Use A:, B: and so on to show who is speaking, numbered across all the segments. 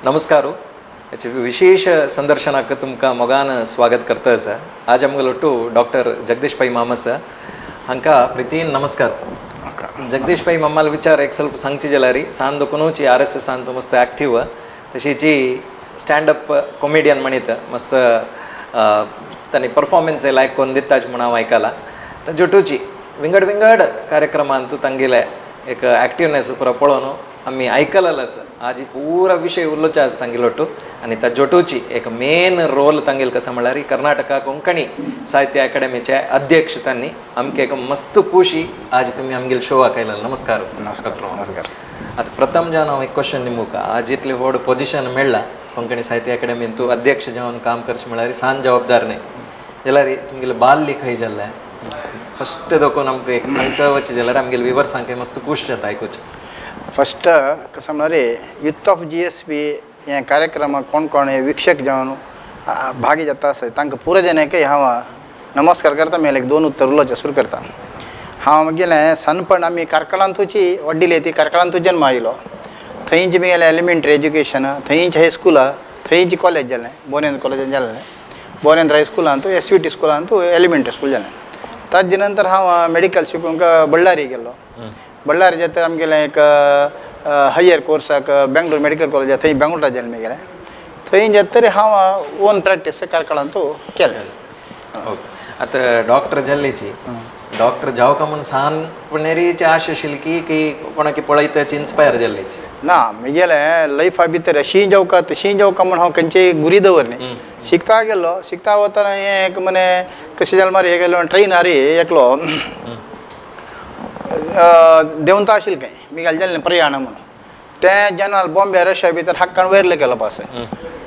A: नमस्कार. विशेष संदर्शनाक तुमकां मोगान स्वागत करता आसा. आज आमगेलो ಒಟ್ಟು डॉक्टर जगदीश पै माम आसा. हांकां प्रितीन नमस्कार. जगदीश पै मामाल विचार एक ಸ್ವಲ್ಪ सांगची जाल्यार सान दोकुनूच आर एस एस तूं मस्त एक्टीव, तशीच स्टँड अप कॉमेडियन म्हणीत मस्त तांणी परफॉर्मन्स लायक करून दिताच म्हूण हांव आयकलां. ताजे विंगड विंगड कार्यक्रमांत तांगेले एक एक्टिवनेस पुरो पळोवन आमी आयकलेलो आसा. आज पुरा विशय उलोवचे आसा तांगेलो ಒಟ್ಟು. आनी ताजोटूची एक मेन रोल तांगेलो कसो म्हणल्यार कर्नाटका कोंकणी साहित्य अकादेमीचे अध्यक्ष तांणी. आमकां एक मस्त खुशी आज तुमी आमगेले शोवाक आयले. नमस्कार.
B: नमस्कार, नमस्कार.
A: आता प्रथम जावन हांव एक क्वेश्चन निमूका. आज इतले व्हड पोजिशन मेळ्ळा, कोंकणी साहित्य अकादेमीन तूं अध्यक्ष जावन काम करचें म्हळ्यार सान जबाबदार न्ही. जाल्यार तुमगेलें बाल्य खंय जाल्लें फस्ट दोकून आमकां एक सांगता वचचें जाल्यार आमगेले विवर्सांक मस्त खूश जाता आयकुचें.
B: फस्ट कसं म्हणल्यार युथ ऑफ जीएसपी हे कार्यक्रमाक कोण कोण हे वीक्षक जावन भागी जाता आसा, तांकां पुरो जाणांक हांव नमस्कार करता. मेले एक दोन उत्तर उलोवचें सुरू करता. हांव म्हगेलें सनपण आमी कार्कळांतूची वडिले ती कार्कळांतूच जन्म आयलो. थंयच म्हगेलें एलिमेंटरी एज्युकेशन, थंयच हायस्कूल, थंयच कॉलेज जालें. बोनेंद्र कॉलेजान जालें. बोनेंद्र हायस्कुलांत, एस वी टी स्कुलांत एलिमेंटरी स्कूल जालें. ताजे नंतर हांव मेडिकल शिकूंक बಳ್ಳारी गेल्लो. बಳ್ಳारी जाता आमगेलें एक हयर कोर्साक बेंगळूर मेडिकल कॉलेज, थंय बेंगळूरा जालें म्हगेलें. थंय जातरी हांव ओन प्रॅक्टीस कार्कळांत केलें.
A: ओके, आतां डॉक्टर जाल्लीची, डॉक्टर जावका म्हूण सानपणेरीची आशा आशिल्ली की की कोणाकी पळयताची इन्स्पायर जाल्लीची?
B: ना, म्हगेलें लायफा भितर अशी जावका तशी जावका म्हूण हांव खंयचेय गुरी दवरनी. शिकता गेल्लो. शिकता वतना हें एक मने कशें जालें मरे, गेलो ट्रेनार एकलो देंवता आशिल्लें खंय. म्हगेलें जालें प्रयाण म्हणून तें जेन्ना बॉम्बे रशिया भितर हक्कान वयर केलो पास,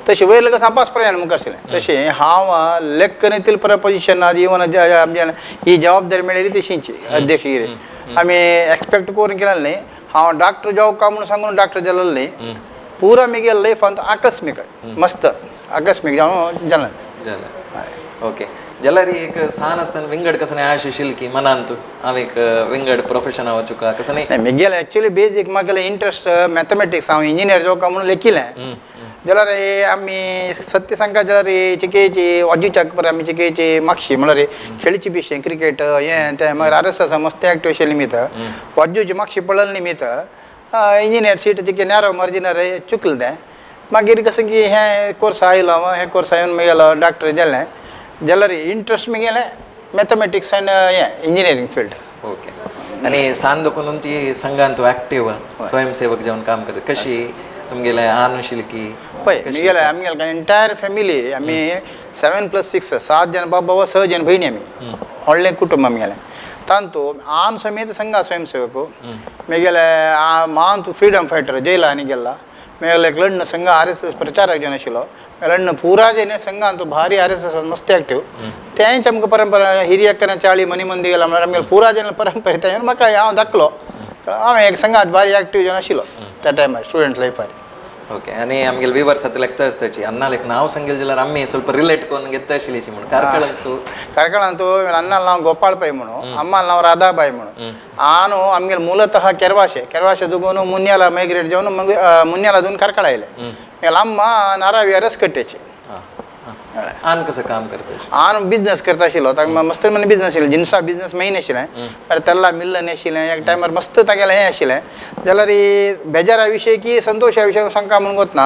B: तशें वयर कसं अपास प्रयाण मुखार आशिल्लें. तशें हांव लेक्क तील पर पोजिशन इवन आमचे ही जबाबदारी मेळिल्ली तशींची अध्यक्षगिरी आमी एक्सपेक्ट करून केलें न्ही. हांव डॉक्टर जावका म्हणून सांगून डॉक्टर जालें न्ही. पुरा म्हगेले लायफांत आकस्मीक, मस्त आकस्मीक जावन जालें.
A: जालें. ओके, जाल्यार एक सान आसतना विंगड कसं आश आशिल्ली की मनांत हांव एक विंगड प्रोफेशना वचूका कसं न्ही?
B: नाही, म्हगेलें एक्चुअली बेजीक म्हागेलें इंट्रस्ट मॅथमॅटिक्स. हांव इंजिनियर जावका म्हणून लेखिलें. जाल्यार आमी सत्य सांगता जाल्यार चिकेची वाजूच्याक पर आमी चिकेची मागशी म्हणल्यार खेळची बिशें क्रिकेट हें तें. मागीर आर एस एस मस्त एक्टिव आशिल्लें निमित्त, वाजूची मागशी पळयलें निमित्त इंजिनियर सीट चिके नॅरो मार्जिनार चुकलें तें. मागीर कसं की हें कोर्स आयलो हांव, हें कोर्स येवन मागीर डॉक्टर जालें. जाल्यार इंट्रस्ट म्हगेलें मॅथमॅटिक्स आनी हें इंजिनियरींग फिल्ड.
A: ओके, आनी सान दोकून तुमची संघान तूं एक्टिव स्वयंसेवक जावन काम करता. कशी तुमगेलें आन आशिल्ली की?
B: पळय, म्हगेलें आमगेलें एंटायर फॅमिली आमी 7 + 6, सात जण बाबा, स जण भयणी. आमी व्हडलें कुटुंब आमगेलें. तांतू आन समेत संघ स्वयंसेवक. म्हगेले मान तूं फ्रिडम फायटर जैलांनी गेल्ला. म्हगेले लण्ण संघ आर एस एस प्रचारक जावन आशिल्लो. लण्ण पुरा जेणे संघान तूं भारी आर एस एस मस्त एक्टिव. तेंच आमकां परंपरा हिरियक्कನ ಚಾಳಿ ಮನಿ ಮಂದಿ गेला म्हळ्यार आमगेले पुरा जण परंपरा तें म्हाका. हांव धाकलो, हांवें एक संघात भारी एक्टिव जावन आशिल्लो त्या टायमार स्टुडंट लायफार.
A: ओके, आनी आमगेले विवर्स आतां लेखता आसताची अन्नाल एक नांव सांगेल जाल्यार आमी ಸ್ವಲ್ಪ रिलेट करून घेता आशिल्लीची म्हणून कार्कळांत.
B: ಕಾರ್ಕಳಂತೂ ಅಣ್ಣನ ನಾವು ಗೋಪಾಲ್ ಪೈ म्हणू, ಅಮ್ಮನ ನಾವು ರಾಧಾಬಾಯಿ म्हणू. ಆನು ಆಮೇಲೆ ಮೂಲತಃ ಕೆರ್ವಾಶೆ. ಕೆರ್ವಾಶೆ ದುಗೋನು ಮುನ್ಯಾಲ ಮೈಗ್ರೇಟ್ जावन मुन्याला दोन कार्कळ आयले. मागीर अम्मा नारावी अरस कट्टेची.
A: आन कसं काम करता?
B: आन बिझनेस करता आशिल्लो. ताका मस्त मनी बिझनेस आशिल्लो. जिन्सा बिझनेस मेन आशिल्लें. मागीर तेल्ला मिल्ल आशिल्लें एक टायमार. मस्त तागेलें हें आशिल्लें. जाल्यार बेजारा विशय की संतोशा विशय सांगका म्हणून गोतना.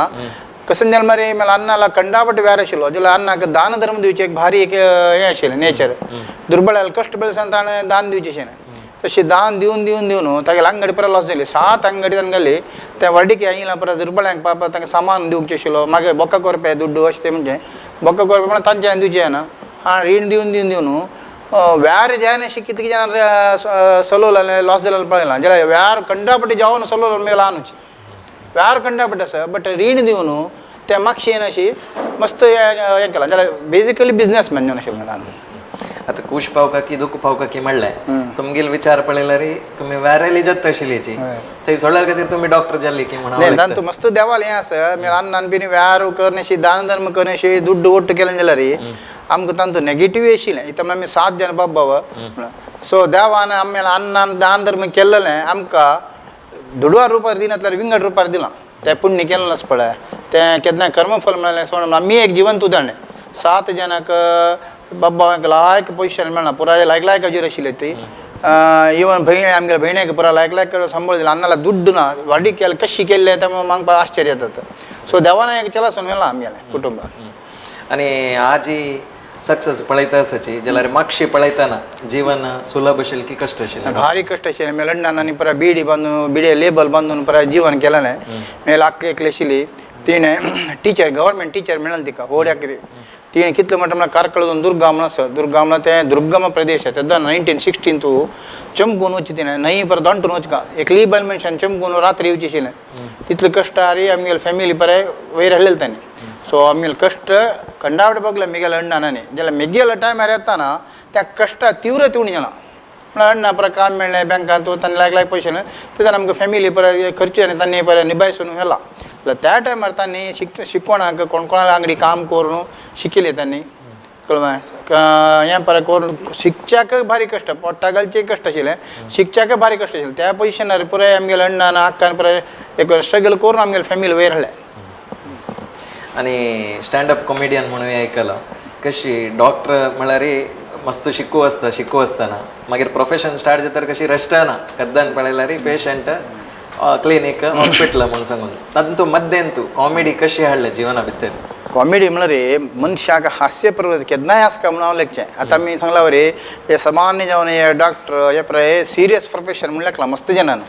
B: कसं जालें मरे, मागीर अन्नाला कंडापट व्यार आशिल्लो. जाल्यार अन्नाक दान धर्म दिवचें एक भारी एक हें आशिल्लें नेचर. दुर्बळाला कश्ट बेळसान ताणें दान दिवचें आशिल्लें. तशें दान दिवन दिवन दिवन तागेले अंगडी परत लॉस जाली. सात अंगडी तांगेली. ते वर्डीक आयला परत दुर्बळ्यांक पाप तांकां सामान दिवचें आशिल्लो. मागीर बोक्का कोरपे दुड्डू अशें ते म्हणजे बोक्का कोरपे म्हणल्यार तांच्यान दिवचें ना. आं, रीण दिवन दिवन दिवन व्यार जायना अशें कितले जाणां सलोवलें, लॉस जालें पळयलां. जाल्यार व्यार कंडापटी जावन सलोवलो मागीर ल्हानूच व्यार कंडापट आसा, बट रीण दिवन ते मागशेन अशी मस्त हें केलां. जाल्यार बेजिकली बिजनेसमॅन जावन आशिल्लो ल्हान.
A: आता खुश पावका की दुःख पावका की म्हणलें, तुमगेल विचार पळयल्यार तुमी व्यारेली जाता आशिल्लीची थंय सोडल्या खातीर तुमी डॉक्टर जाल्ली की म्हणून.
B: नाही, तांतू मस्त देवाल हें आसा. मागीर अन्नान बीन व्यार करण्याशी दान धर्म करण्याशी दुड्डू ಒಟ್ಟು केलें जाल्यार आमकां तांतू नेगेटीव आशिल्लें. इथं आमी सात जण बाब. सो देवान आमी अन्नान दान धर्म केल्लें आमकां दुडवा रुपार दिनातल्यार विंगड रुपार दिलां. ते पुण्य केलें आसा पळय. तें केन्ना कर्मफल मेळ्ळें सोड. आमी एक जिवंत उदाहरण, 7 जणांक बाब्बा लायक पोजिशन मेळना, पुराय लायक लायक अजूर आशिल्ले ती. इवन भयण आमगे भयणेक पुरा लायक लायक सांबाळ दिला, अन्नाला दुड्ड ना, वाडी केले कशी केल्ले ते मागपाक आश्चर्य येतात. सो देवान एक चलासून मेळ्ळा आमगेलें कुटुंब.
A: आनी आजी सक्सेस पळयता आसाची जाल्यार मागशी पळयतना जीवन सुलभ आशिल्लें की कश्ट आशिल्लें?
B: भारी कष्ट आशिल्लें. मे लंडन आनी पुरा बिडी बांदून, बिडे लेबल बांदून पुरा जीवन केलेलें. मेल अक्का एकली आशिल्ली, तिणें टिचर, गव्हर्मेंट टिचर मेळ्ळें तिका होड्याक. तिणें कितलें म्हणटा म्हळ्यार कार्कळून दुर्गा म्हण आसा, दुर्गा म्हळ्यार तें दुर्गम प्रदेश तेन्ना 1916 तूं चमकून वचचे तिणें न्हंय परत दांटून वचका, एकली बायल मनशान चमकून रात्री येवची आशिल्लें. तितले कश्ट आरी आमगेले फॅमिली बरें वयर हाडलेलें ताणें. सो आमगेले कश्ट कंडावट बगले मिगेले अण्णानी जाल्यार मिगेले टायमार येताना त्या कश्टा तीव्र उणी जाला. म्हळ्यार अण्णा परत काम मेळ्ळें बँकांत, तांणी लायक लायक पयशे तेन्ना आमकां फॅमिली परत खर्च आनी तांणी बरें निभायसून व्हेला. जाल्यार त्या टायमार तांणी शिकवणाक कोण कोणाक आंगडी काम करून शिकयले तांणी, कळ्ळें? हें परत करून शिकच्याक भारी कश्ट, पोट्टा घालचे कश्ट आशिल्लें, शिकच्याक भारी कश्ट आशिल्लें. त्या पोजिशनार पुराय आमगेले अण्णान आक्कान पुराय एक स्ट्रगल करून आमगेले फॅमिली वयर हाडलें.
A: आनी स्टँडअप कॉमेडियन म्हणून आयकलां, कशी डॉक्टर म्हळ्यार मस्त शिकू आसता, शिकू आसतना मागीर प्रोफेशन स्टार्ट जाता कशी रस्टना कद्दान पळयल्यार पेशंट क्लिनीक हॉस्पिटल म्हणून सांगून तातूंत मद्देन तूं कॉमेडी कशी हाडले जिवना भितर?
B: कॉमेडी म्हळ्यार मनशाक हास्य प्रवृत्ती केन्नाय आसका म्हणून हांव लेखचें. आतां आमी सांगला वरी हे सामान्य जावन हे डॉक्टर हे पळय सिरियस प्रोफेशन म्हणून लेखलां मस्त जणान,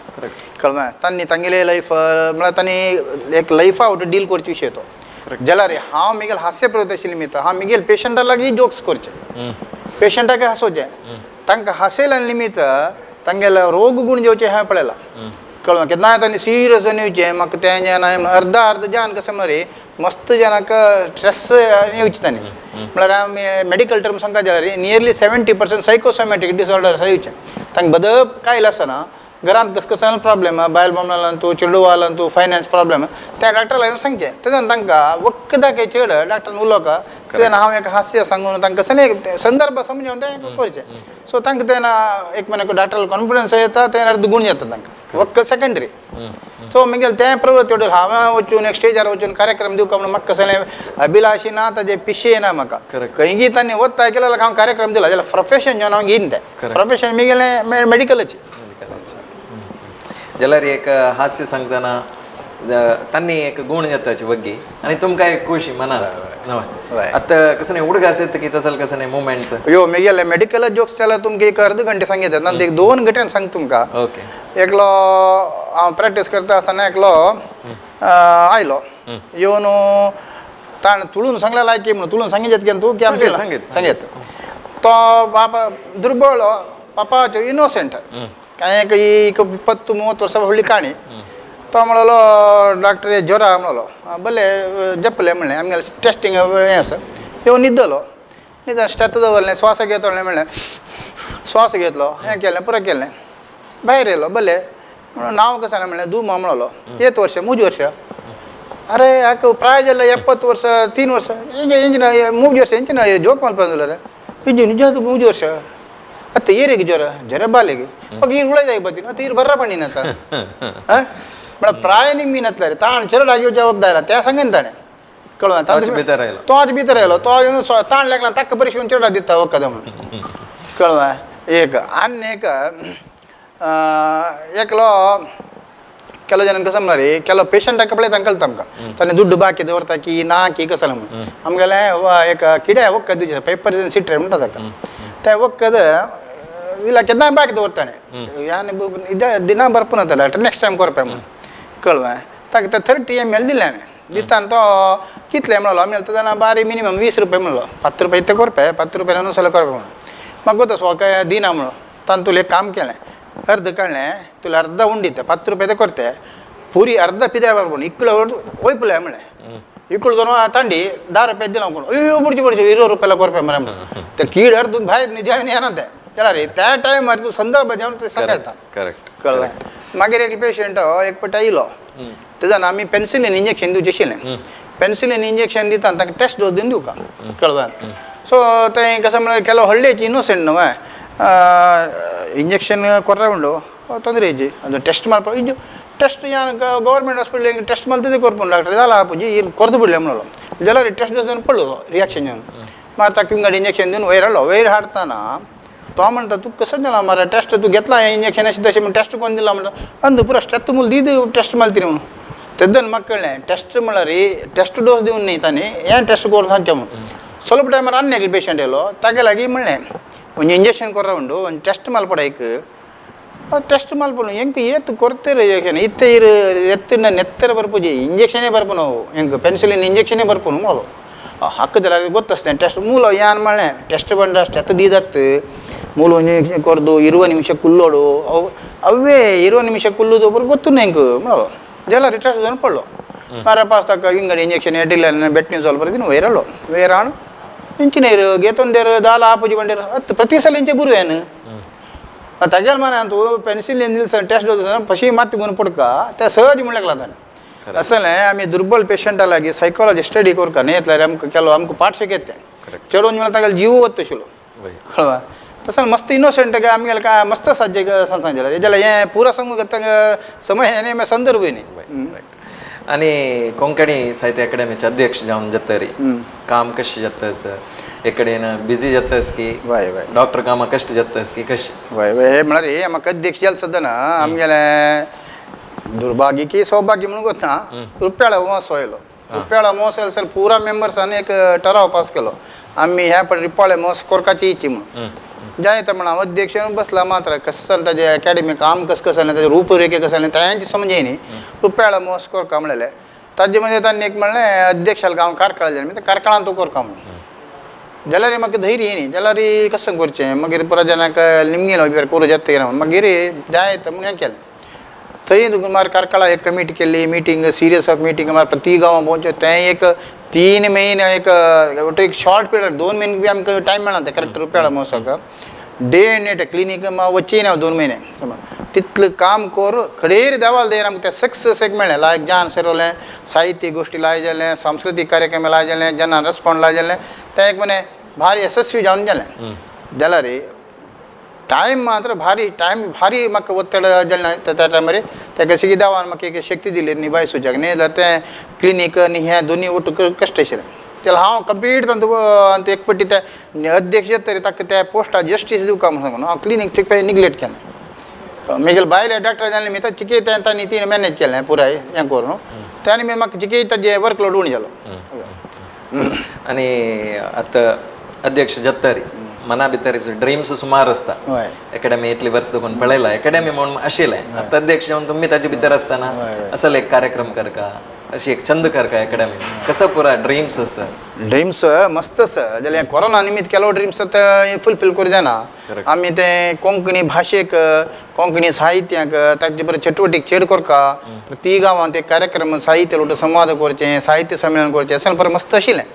B: कळ्ळें? तांणी तांगेले लायफ म्हळ्यार तांणी एक लायफा आवट डील करचे विशय तो. जाल्यार हांव मिगेल हास्य प्रवृत्ती आशिल्ली निमित्त हांव मिगेल पेशंटा लागीं जोक्स करचें, पेशंटाक हांसोवचें, तांकां हांसयल्या निमित्त तांगेले रोग गुण जेवचें हांवें पळयलां, कळ्ळें? केन्नाय तांणी सिरियस जावन येवचें म्हाका तें जें ना अर्दा अर्द जान कशें मरे मस्त जनाक स्ट्रेस येवचें तांणी. म्हळ्यार आमी मेडिकल टर्म सांगता जाल्यार नियरली 70% सायकोसोमॅटीक डिसऑर्डर येवचें. तांकां बदप कांय आसना, घरांत कस कसो प्रॉब्लेम, बायल बोमलांतू चेडवालांतू फायनान्स प्रॉब्लेम, त्या डॉक्टराक येवन सांगचें. तेन्ना तांकां वखदां काय चड डॉक्टरान उलोवका तेन्ना हांव एक हास्य सांगून तांकां सगळें संदर्भ समजून तें करचें. सो तांकां तेन्ना एक म्हण डॉक्टराक कॉन्फिडन्स येता, तेन्ना अर्द गुण येता तांकां, वखद सेकेंडरी. सो मागीर तें प्रवृत्ती हांवें वचून एक स्टेजार वचून कार्यक्रम दिवका म्हणून म्हाका कसलें अभिलाशी ना, ताजें पिशें ना म्हाका. खंयगी तांणी वता केल्यार हांव कार्यक्रम दिला जाल्यार प्रोफेशन जेवन हांव घेयन तें प्रोफेशन मिगेलें मेडिकलाचें.
A: जाल्यार एक हास्य सांगतना तांणी एक गुण येताची वग्गी आनी तुमकां एक खुशी मनात. आतां कसं नाही उडगास येता की तसल कसं नाही मुवमेंट्स?
B: यो मिगेले मेडिकल जोक्स जाल्यार तुमकां एक अर्द घंटे सांगता, नंतर एक 2 घंट्यान सांगता तुमकां.
A: ओके.
B: एकलो हांव प्रॅक्टीस करता आसतना एकलो आयलो, येवन ताणें तुळून सांगलें लायकी म्हणून तुळून सांगितलें की तूं की आमचें सांगीत. तो बाबा दुर्बळ, पापाचो इनोसंट, कांय एक 20-30 वर्सां व्हडली काणी. तो म्हणलो डॉक्टर ज्वरा म्हणलो, बरें जपलें म्हणलें आमगेलें टेस्टींग हें आसा. येवन न्हिदलो, न्हिदन स्टेत दवरलें, श्वास घेतलो म्हणलें, श्वास घेतलो, हें केलें पुरो केलें, भायर येयलो. बरें म्हणून नांव कशें जालें म्हणलें दुमा म्हणलो, 1 वर्ष 3 वर्ष. अरे हाका प्राय जालें 70 वर्ष 3 वर्ष इंजिन 3 वर्ष इंಚಿನ ಜೋಕ್ ಮಲ್ಪಂದಿಲ್ಲ ಇಂಜಿ ನಿಜ 3 ವರ್ಷ ಅತ್ತೆ ಏರಿಗೆ ಜ್ವರ ಜ್ವರ ಬಾಲಿಗೆ ఒక ಈರು ಉಳದಾಗಿ ಬರ್ತೀನಿ ಮತ್ತೆ ಈರು ಬರ್ರ ಪಣ್ಣಿನತ್ತ म्हळ्यार ಪ್ರಾಯ ನಿಮ್ಮಿನತ್ಲಾರೆ ತಾಣ್ ಚರಡಾಗಿ ಜವಾಬ್ದಾರಿ ಇಲ್ಲ त्या सांगेन ತಾಣೆ कळ्ळें तोच भितर आयलो तो येवन ताण लागला ताका बरी चेडा दिता वखद म्हणून कळ्ळें. एक आनी एक एकलो ಕೆಲವು ಜನ कसं म्हणल्यार ಕೆಲವು पेशंटाक पळयता कळटा आमकां ताणें दुड्ड बाकी दवरता की ना की कसं म्हणून. आमगेलें एक किडें वखद दिवचें पेपर सिट्रेट म्हणटा ताका तें वखद ಇಲ್ಲ केन्नाय बाकी दवरताणे यानी इदा दिना बरपून डॉक्टर नेक्स्ट टायम करपा म्हणून कळ्ळें. ताका तें 30 ml दिलें हांवें दिता तो कितले म्हणलो आमी तेन्ना बारी मिनिमम 20 रुपये म्हणलो 5 रुपये इतले करपे 5 रुपये न्हू करपा म्हणून. म्हाका गोता सो दिना म्हणून ताणें तुला एक काम केलें अर्द काडलें तुला अर्द उंडी 5 रुपये ते करते पुरी अर्ध पिद्या बरपून इकडे वयपले म्हणलें इकडे दोन तांडी 10 रुपये दिला कोण अय्यो बुडची बुडची 20 रुपयाला करपे मरे म्हणून ते कीड अर्द भायर निजायन येना ते त्याला रे त्या टायमार तूं संदर्भ जेवन ते सांगता
A: करेक्ट
B: कळ्ळें. मागीर एक पेशंट एक पट आयलो तेजान आमी पेन्सिलीन इंजेक्शन दिवचें आशिल्लें पेन्सिलीन इंजेक्शन दिता तांकां टेस्ट डोस दिवन दिवका कळ्ळें. सो तें कसं म्हळ्यार ಕೆಲವು ಹಳ್ಳಿची ಇನ್ನೋಸೆಂಟ್ न्हू ಇಂಜೆಕ್ಷನ್ ಕೊರ್ರೆ ಉಂಡು ತೊಂದರೆ ಇಜ್ಜಿ ಅದು ಟೆಸ್ಟ್ ಮಾಡ್ಪ ಇಜ್ಜು ಟೆಸ್ಟ್ ಯಾನ್ ಗೌರ್ಮೆಂಟ್ ಹಾಸ್ಪಿಟಲ್ ಟೆಸ್ಟ್ ಮಲ್ತದೆ ಕೊರ್ಪುಂಡು ಡಾಕ್ಟರ್ ದಾಲ ಆಪುಜಿ ಇರ್ ಕೊರ್ದು ಬಿಡಲೆ म्हणलो जाल्यार टेस्ट डोस पडलो रिएक्शन जावन मागीर ताका विंगड इंजेक्शन दिवन वयर हाडलो वयर हाडताना तो म्हणटा तूं कसो जाला मारे टेस्ट तूं घेतला हें इंजेक्शन अशें तशें म्हण टेस्ट कोण दिला म्हणटा अंद पुरा स्टेत मुल दीद टेस्ट मालतीर म्हणून तेद्दन म्हाका कळ्ळें टेस्ट म्हणल्यार टेस्ट डोस दिवन न्ही तांणी हें टेस्ट करून सांगचें म्हणून ಸ್ವಲ್ಪ ಟೈಮರ್ ಅನ್ನೆಗ್ ಪೇಷಂಟ್ ಎಲ್ಲೋ ತಗಲಾಗಿ म्हणलें ಒಂಜಿ ಇಂಜೆಕ್ಷನ್ ಕೊರ ಉಂಡು ಒಂಜಿ ಟೆಸ್ಟ್ ಮಲ್ಪಡ ಐಕ್ ಟೆಸ್ಟ್ ಮಲ್ಪುನು ಎಂಕ್ ಏತ್ ಕೊರ್ತೆರ್ ಇಂಜೆಕ್ಷನ್ ಇತ್ತೆ ಇರು ಎತ್ತಿನ ನೆತ್ತರ ಬರ್ಪುಜಿ ಇಂಜೆಕ್ಷನೇ ಬರ್ಪುನು ಅವು ಎಂಕ್ ಪೆನ್ಸಿಲಿನ್ ಇಂಜೆಕ್ಷನೇ ಬರ್ಪುನು ಮೂಲು ಹಕ್ಕದಲ್ಲ ಗೊತ್ತಸ್ತೆ ಟೆಸ್ಟ್ ಮೂಲ ಯಾನ್ ಮಳ್ಳೆ ಟೆಸ್ಟ್ ಬಂಡ ಅಷ್ಟು ದೀದತ್ತು ಮೂಲ ಇಂಜೆಕ್ಷನ್ ಕೊರ್ದು 20 ನಿಮಿಷ ಕುಲ್ಲೋಡು ಅವು ಅವೇ 20 ನಿಮಿಷ ಕುಲ್ಲುದು ಒಬ್ಬರು ಗೊತ್ತು ಎಂಕ್ ಮೂಲು ಜಲ ಟೆಸ್ಟ್ ಪಳ್ಳು ಮಾರ ಪಾಸ್ ತಕ್ಕ ಹಿಂಗಡೆ ಇಂಜೆಕ್ಷನ್ ಎಡ್ಡಿಲ್ಲ ಬೆಟ್ ನ್ಯೂಸ್ ಸ್ವಲ್ಪ ಬರ್ತೀನಿ ವೈರಲ್ಲು ವೈರಾಣು ಇಂಚಿನ ಇರು ಗೇತೊಂದೇರು ದಾಲ ಆಪುಜಿ ಬಂಡೇರು ಅತ್ತು ಪ್ರತಿ ಸಲ ಇಂಚೆ ಬುರು ಏನು ತಗಲ್ ಮಾನೆ ಅಂತ ಪೆನ್ಸಿಲ್ ನಿಲ್ಸ ಟೆಸ್ಟ್ ಡೋಸ್ ಪಶಿ ಮತ್ತೆ ಗುಣ ಪುಡ್ಕ ते सहज म्हणल्याक लागताले असलें आमी दुर्बल पेशंटा लागीं सायकोलॉजी स्टडी करका न्ही येतल्यार आमकां केलो आमकां पाठ शिकयता तें चेडून म्हणल्यार तागेलो जीव वता आशिल्लो कळ्ळें तसो मस्त इनोसंट काय आमगेलें काय मस्त साध्य सांगलें जाल्यार हें पुरा सांगूंक समय हें न्ही संदर्भ न्ही.
A: आनी कोंकणी साहित्य अकादेमीचे अध्यक्ष जावन जातरी काम कशें जाता एकडेन बिजी जातस की
B: वय वय
A: डॉक्टर कामां कश्ट जातस की कशें?
B: वय वय हे म्हळ्यार हे म्हाका अध्यक्ष जालें सुद्दां ना आमगेलें दुर्भाग्य की सौभाग्य म्हणून गोतना रुपयाळो महोत्सव येयलो. रुपयाळो महोत्सव येयलो पुरा मेंबर्सान एक ठराव पास केलो आमी ह्या पळय रुपयाळे महोत्सव करपाची इच्छी म्हणून जायत म्हण हांव अध्यक्ष बसला मात्र कसं चलता ताजें एकेडमी काम कसं कसं जालें ताजें रूपरेखे कसं जालें तांची समज येयनी रुपयाळो महोत्सव करका म्हणलें ताजे म्हणजे तांणी एक म्हणलें अध्यक्षाला हांव कार्कळ जालें म्हणजे कार्कळान तूं करका म्हणून जाल्यार म्हाका धैर्य येयनी जाल्यार कसं करचें मागीर पुरा जनाक निमगेलो करूं जाता मागीर जायत म्हणून हें केलें. थंय तुका मागीर कार्कळा एक कमिटी केल्ली मिटींग सिरियस ऑफ मिटींग मागीर प्रति गांवां भोंवचें तें एक 3 महिने एक एक शॉर्ट पिरियड 2 महिने बी आमकां टायम मेळना तें करेक्ट रुपयाळो महोत्सवाक डे एंड नायट क्लिनीक वचची ना 2 महिने तितलें काम कर खडेर देवाल देर आमकां तें सक्सेस एक मेळ्ळें. लायक जान सरवलें साहित्य गोश्टी लाय जालें सांस्कृतीक कार्यक्रम लाय जालें जना रेस्पॉन्ड लाय जालें तें एक मने भारी यशस्वी जावन जालें. जाल्यार टायम मात्र भारी टायम भारी म्हाका ಒತ್ತಡ जालें त्या टायमार तेका शिकी देवान म्हाका एक शक्ती दिली निभायसुच्याक न्ही जाल्यार तें क्लिनीक आनी हें दोनी ಒಟ್ಟು कश्ट आशिल्लें. तेल हांव कंप्लीट तांतू एक पट्टी ते अध्यक्ष तरी ताका त्या पोस्टार जस्टीस दिवका म्हूण सांगून हांव क्लिनीक चिकपा निग्लेक्ट केलें. मागीर बायले डॉक्टर जालें न्ही चिके तांणी तिणें मॅनेज केलें पुराय हें करून ताणी म्हाका चिके ताजें वर्कलोड उणें जालो.
A: आनी आतां अध्यक्ष जातरी मना भितर ड्रीम्स सुमार आसता.
B: हय
A: अकॅडमी इतली वर्स दोन पळयला अकॅडमी म्हणून आशिल्लें आतां अध्यक्ष जावन तुमी ताजे भितर आसतना असो एक कार्यक्रम करका अशी एक छंद करका अकॅडमी कसं पुरा ड्रीम्स आसा?
B: ड्रीम्स मस्त आसा जाल्यार कोरोना निमित्त केलो ड्रीम्स आतां फुलफील करूं जायना. आमी ते कोंकणी भाशेक कोंकणी साहित्याक ताचे बरें चटवटीक चेड करका प्रति गांवांत एक कार्यक्रम साहित्य लोट संवाद करचें साहित्य संमेलन करचें अशें बरें मस्त आशिल्लें.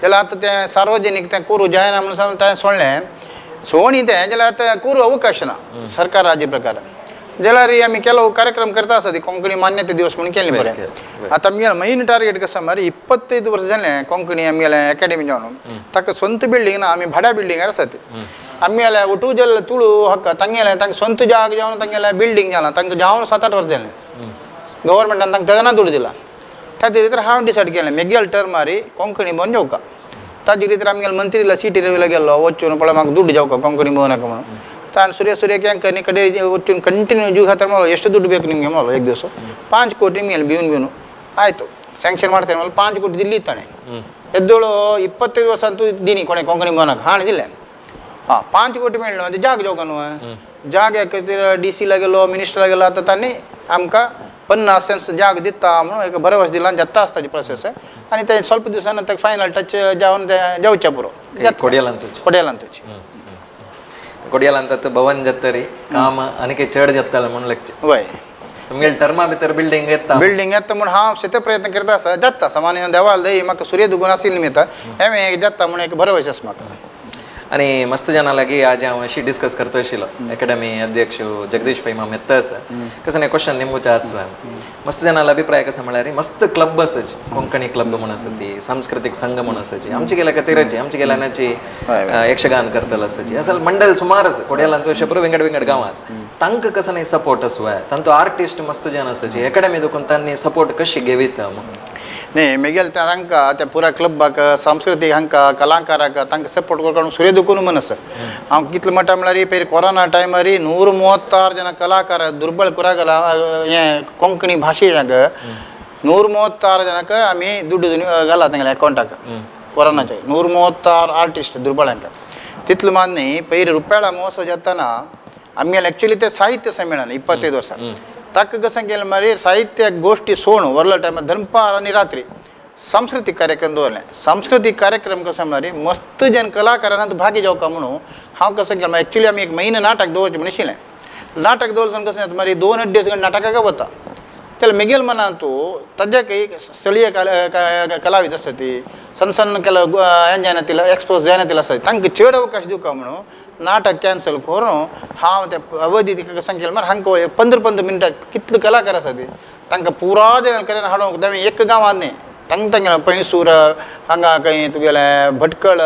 B: जाल्यार आतां तें सार्वजनीक तें करूं जायना म्हणून सांगून तें सोडलें सोणी तें जाल्यार आतां करूं अवकाश ना सरकार राज्य प्रकार. जाल्यार आमी केलो कार्यक्रम करता आसा ती कोंकणी मान्यता दिवस म्हणून केलें बरें. आतां आमगेलें मेन टार्गेट कसं मरे 25 वर्स जालें कोंकणी आमगेलें अकॅडमी जावन ताका स्वंत बिल्डींग ना आमी भाड्या बिल्डिंगार आसा ती आमगेलें ಒಟ್ಟು जालें तुळू हक्क तांगेलें तांकां स्वंत जाग जावन तांगेलें बिल्डींग जालां तांकां जावन 7-8 वर्स जालें गव्हर्मेंटान तांकां तेन्ना दुडू दिला. ताजे तर हांवें डिसायड केलें मेगेल टर्म मारी कोंकणी भवन जावका ताजे तर आमगेले मंत्रीला सिटी रवीला गेल्लो वचून पळय म्हाका दुड्ಡು जावका कोंकणी भवनाक म्हणून ತಾನು ಸೂರ್ಯ ಸೂರ್ಯ ಕ್ಯಾಂಕನಿ ಕಡೆ ಒಟ್ಟು ಕಂಟಿನ್ಯೂ ಜೂ ಹತ್ರ ಮಾಡೋ ಎಷ್ಟು ದುಡ್ಡು ಬೇಕು ನಿಮಗೆ ಮಾಡೋ एक ದಿವಸ 5 ಕೋಟಿ ಮೇಲೆ ಬಿವನ್ ಬಿವನು ಆಯಿತು ಸ್ಯಾಂಕ್ಷನ್ ಮಾಡ್ತೇನೆ ಮೇಲೆ 5 ಕೋಟಿ ದಿಲ್ಲಿ ಇತ್ತಾನೆ ಎದ್ದೋಳು 25 ವರ್ಷ ಅಂತೂ ಇದ್ದೀನಿ ಕೊನೆ ಕೊಂಕಣಿ ಭವನಕ್ಕೆ ಹಾಣದಿಲ್ಲ. ಹಾಂ 5 ಕೋಟಿ ಮೇಲೆ ಅದು ಜಾಗ ಜೋಗನು ಜಾಗ ಯಾಕಂದ್ರೆ ಡಿ ಸಿ लागेलो मिनिस्टर लागेलो आतां तांणी आमकां 50 सेन्स जाग दिता म्हणून एक भरवस दिला आनी जाता आसता प्रोसेस आनी ते ಸ್ವಲ್ಪ दिवसान ताका फायनल टच जावन ते जावचें पुरो
A: ಕೊಡಿಯಲ್ಲ
B: ಕೊಡಿಯಲ್ಲ
A: ಕೊಡಿಯಲ್ಲ ಅಂತ ಭವನ್ ಜತ್ತರಿ ಕಾಮ ಅನಿಕೆ ಚೇಡ್ ಜತ್ತಲ್ಲ म्हणलेच
B: वय
A: तुमगेले टर्मा भितर बिल्डिंग येता
B: बिल्डिंग येता म्हूण हांव शेते प्रयत्न करता आसा जाता सामान्य देवाल दई म्हाका सूर्य दुगून आशिल्ली निमित्त हें जाता म्हूण एक भरवस आसा म्हाका.
A: आणि मस्त जना लागी आज हांव अशी डिस्कस करता आशिल्लो अकॅडमी अध्यक्ष जगदीश पै माम येता आसा कसं नाही क्वेश्चन निमगुचे आसू. मस्त जनाला अभिप्राय कसं म्हळ्यार मस्त क्लब आसाची, कोंकणी क्लब म्हणून आसा ती, सांस्कृतीक संघ म्हणून आसाची, आमची गेल्या खातीराची, आमची गेल्यानाची यक्षगान करतलो आसाची, असल मंडळ सुमार आसा कोड्यालान तशें पुरो विंगड विंगड गांव आसा. तांकां कसं नाही सपोर्ट आसू तांचो आर्टिस्ट मस्त जन आसाची अकॅडमी देखून तांणी सपोर्ट कशी घेवीत?
B: न्ही मेगेल तांकां त्या पुरा क्लबाक सांस्कृतीक हांकां कलाकाराक तांकां सपोर्ट करपाक सुर्य दुखून मन आसा. हांव कितलो म्हणटा म्हळ्यार पयर कोरोना टायमार 136 जण कलाकार दुर्बळ कुरागला हें कोंकणी भाशेक 136 ಜನಕ್ಕೆ आमी दुड्ಡು घाला तांगेल्या अकावंटाक कोरोनाचे 136 आर्टिस्ट दुर्बळांक. तितलो मान न्ही पयर रुपयाळा महोत्सव जाताना आमगेले एक्चुअली ते साहित्य संमेलन 25 वर्सां ताका कसं केलें मागीर साहित्य गोष्टी सोण व्हडलो टायमार दनपार आनी रात्री सांस्कृतीक कार्यक्रम दवरले. सांस्कृतीक कार्यक्रम कसं म्हळ्यार मस्त जन कलाकारांत भागी जावका म्हणून हांव कसं केलें एक्चुअली आमी एक म्हयनो नाटक दवरचें म्हणून आशिल्लें. नाटक दवरसून कसं जाता मागीर 2-2.5 गंटे नाटकाक वता. त्याला मेगेल मनांतू तज्जाक एक ಸ್ಥಳೀಯ ಕಲಾವಿದ आसता ಸಣ್ಣ ಸಣ್ಣ ಕೆಲವು हें जायना एक्सपोज जायना आसता तांकां चड अवकाश दिवका म्हणून नाटक कॅन्सल करून हांव त्या अवधी कसं केलें मागीर हांकां 15-15 मिनटां कितले कलाकार आसा ते तांकां पुरा जण कडेन हाडूंक एक गांवांत न्ही तांकां तांगेले पैसूर हांगा खंय तुगेलें भटकळ